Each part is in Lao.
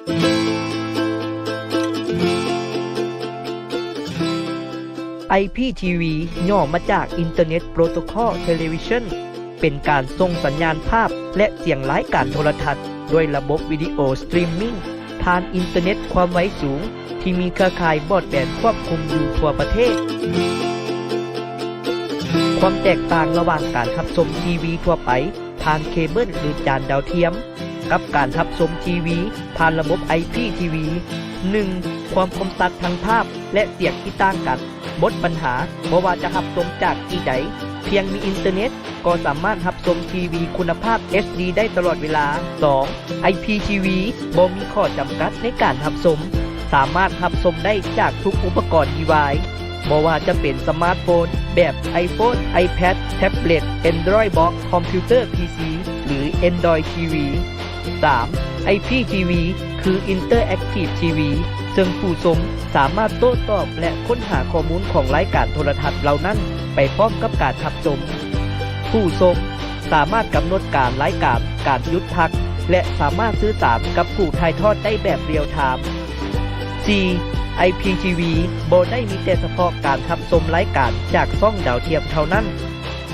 ໄອພີທີວີ ຫຍໍ້ມາຈາກ Internet Protocol Television ເປັນການສົ່ງສັນຍານພາບ ແລະ ສຽງລາຍການໂທລະທັດ ດ້ວຍລະບົບວິດີໂອສະຕຣີມມິງ ຜ່ານອິນເຕີເນັດຄວາມໄວສູງ ທີ່ມີເຄືອຂ່າຍບຣອດແບນຄວບຄຸມຢູ່ທົ່ວປະເທດ. ຄວາມແຕກຕ່າງລະຫວ່າງການຮັບຊົມທີວີທົ່ວໄປ ຜ່ານເຄເບິນ ຫຼື ຈານດາວທຽມ ກັບການຮັບຊົມທີວີຜ່ານລະບົບໄອພີທີວີ. ໜຶ່ງ ຄວາມຄົມຊັດທາງພາບ ແລະ ສຽງທີ່ຕ່າງກັນ. ໝົດບັນຫາ ບໍ່ວ່າຈະຮັບຊົມຈາກທີ່ໃດ, ພຽງມີອິນເຕີເນັດກໍສາມາດຮັບຊົມທີວີຄຸນນະພາບເອັດດີໄດ້ຕະຫຼອດເວລາ. ສອງ ໄອພີທີວີ ບໍ່ມີຂໍ້ຈຳກັດໃນການຮັບຊົມ, ສາມາດຮັບຊົມໄດ້ຈາກທຸກອຸປະກອນດີໄວ, ບໍ່ວ່າຈະເປັນສະມາດໂຟນແບບ iPhone, iPad, ແທັບເລັດ, Android Box, ຄອມພິວເຕີ ພີຊີ ຫຼື Android ທີວີ. ສາມ ໄອພີທີວີ ຄື Interactive ທີວີ ເຊິ່ງຜູ້ຊົມສາມາດໂຕ້ຕອບ ແລະ ຄົ້ນຫາຂໍ້ມູນຂອງລາຍການໂທລະທັດເຫຼົ່ານັ້ນໄປພ້ອມກັບການຮັບຊົມ. ຜູ້ຊົມສາມາດກຳນົດການລາຍການ, ການຢຸດພັກ ແລະ ສາມາດສື່ສານກັບຜູ້ຖ່າຍທອດໄດ້ແບບ real time. ສີ່ ໄອພີທີວີ ບໍ່ໄດ້ມີແຕ່ສະເພາະການຮັບຊົມລາຍການຈາກຊ່ອງດາວທຽມເທົ່ານັ້ນ,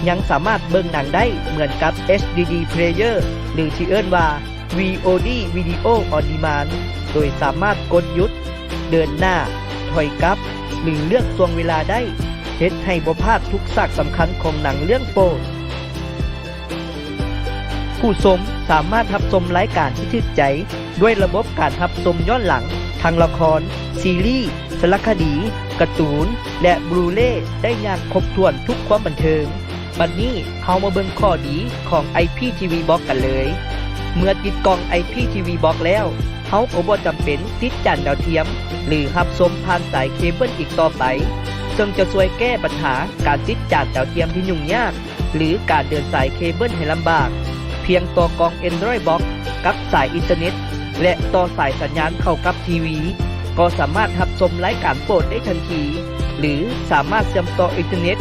ຍັງສາມາດເບິ່ງໜັງໄດ້ເໝືອນກັບ ເອັດດີດີ Player ຫຼື ທີ່ເອີ້ນວ່າ ວີໂອດີ Video on Demand ໂດຍສາມາດກົດຢຸດ, ເດີນໜ້າ, ຖອຍກັບ ຫຼື ເລືອກຊ່ວງເວລາໄດ້, ເຮັດໃຫ້ບໍ່ພາດທຸກສາກສຳຄັນຂອງໜັງເລື່ອງໂປດ. ຜູ້ຊົມສາມາດຮັບຊົມລາຍການທີ່ຖືກໃຈ ດ້ວຍລະບົບການຮັບຊົມຍ້ອນຫຼັງ ທັງລະຄອນ, ຊີຣີ, ສາລະຄະດີ, ກາຕູນ ແລະ Blu-ray ໄດ້ຢ່າງຄົບຖ້ວນທຸກຄວາມບັນເທີງ. ບັດນີ້ເຮົາມາເບິ່ງຂໍ້ດີຂອງ ໄອພີທີວີ Box ກັນເລີຍ. ເມື່ອຕິດກ່ອງ ໄອພີທີວີ Box ແລ້ວ, ເຮົາກໍບໍ່ຈຳເປັນຕິດຈານດາວທຽມ ຫຼື ຮັບຊົມຜ່ານສາຍເຄເບິນອີກຕໍ່ໄປ, ເຊິ່ງຈະຊ່ວຍແກ້ບັນຫາການຕິດຈານດາວທຽມທີ່ຫຍຸ້ງຍາກ ຫຼື ການເດີນສາຍເຄເບິນໃຫ້ລຳບາກ. ພຽງຕໍ່ກ່ອງ Android Box ກັບສາຍອິນເຕີເນັດ ແລະ ຕໍ່ສາຍສັນຍານເຂົ້າກັບທີວີ ກໍສາມາດຮັບຊົມລາຍການໂປດໄດ້ທັນທີ ຫຼື ສາມາດເຊື່ອມຕໍ່ອິນເຕີເນັດ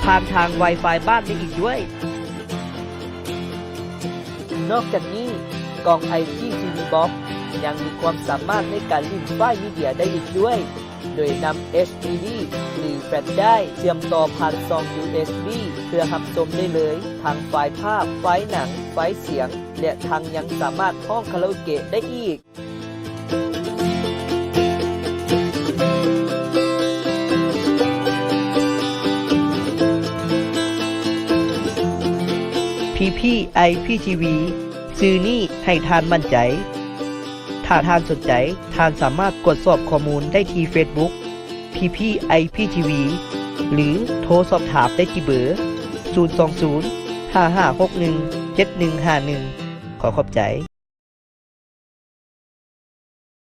ຜ່ານທາງ Wi-Fi ບ້ານໄດ້ອີກດ້ວຍ. ນອກຈາກນີ້, ກ່ອງ ໄອພີທີວີ Box ຍັງມີຄວາມສາມາດໃນການຫຼິ້ນໄຟລ໌ມີເດຍໄດ້ອີກດ້ວຍ, ໂດຍນຳ ເອັດດີດີ ຫຼື ແຟລດໄດຣບ໌ ເຊື່ອມຕໍ່ຜ່ານຊ່ອງ ຢູເອັສບີ ເພື່ອຮັບຊົມໄດ້ເລີຍ ທັງໄຟລ໌ພາບ, ໄຟລ໌ໜັງ, ໄຟລ໌ສຽງ ແລະ ທັງຍັງສາມາດຮ້ອງຄາຣາໂອເກະໄດ້ອີກ. ພີພີ ໄອພີທີວີ ຊື່ນີ້ໃຫ້ທ່ານໝັ້ນໃຈ. ຖ້າທ່ານສົນໃຈ, ທ່ານສາມາດກວດສອບຂໍ້ມູນໄດ້ທີ່ Facebook ພີພີ ໄອພີທີວີ ຫຼື ໂທສອບຖາມໄດ້ທີ່ເບີ ສູນສອງສູນ ຫ້າຫ້າຫົກໜຶ່ງ ເຈັດໜຶ່ງຫ້າໜຶ່ງ. ຂໍຂອບໃຈ.